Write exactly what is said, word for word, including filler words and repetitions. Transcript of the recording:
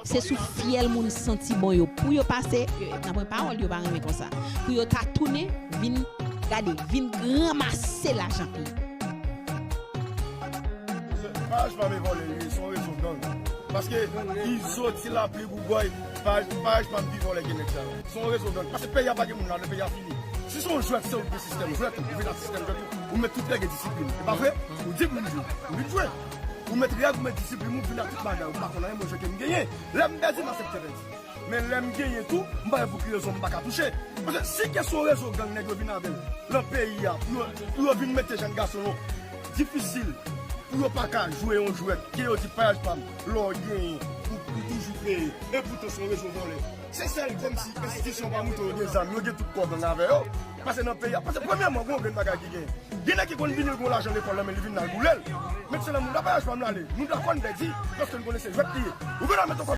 Se sou fyèl moun santi bon yo pou yo pase, yo, nan pwen pawòl yo pa renmen konsa. Pou yo ta tounen, vin, gade, vin granmase lajan peyi. Paj pa m e vòlè li ye, se yon rezo gang. Paske Izo, Ti Lapli, Gougòy, Paj, Paj pa m pi vòlè ke nèg sa yo. Se yon rezo gang. Paske peyi a pa gen moun ladan, peyi a fini. Si se yon jwèt, se ou ki gen sistèm jwèt ou, ou vin ak sistèm jwèt ou, ou met tout règ e disiplin. E pa vre? Ou di moun jwe, ou vin jwe. Ou met règ, ou met disiplin, ou vin ak tout bagay, ou pa konn anyen, mwen jwe ke m genyen. Lè m pèdi, m aksepte pèdi. Men lè m genyen tou, m pa wè pou ki rezon m pa ka touche. Paske si ke se yon rezo gang nèg yo vin avè l nan peyi a, pou yo, pou yo vin mete jèn gason yo difisil, pou yo pa ka jwe yon jwèt, ke yo di paj pa m, lè w genyen, ou, ou toujou peye. E poutan se yon rezo vòlè. Se sèl kòmsi enstitisyon pa mouton yo gen zam, yo gen tout kò gang avè yo. Paske nan peyi a, paske premyèman, gen yon grenn bagay ki gen. Gen nèg ki konn vini, l gen yon lajan lekòl nan men, li vin nan l boule l. Men se nan moun la paj pa m l ale. Moun la konn pèdi, paske l konnen se jwèt li ye. Ou gen la met yon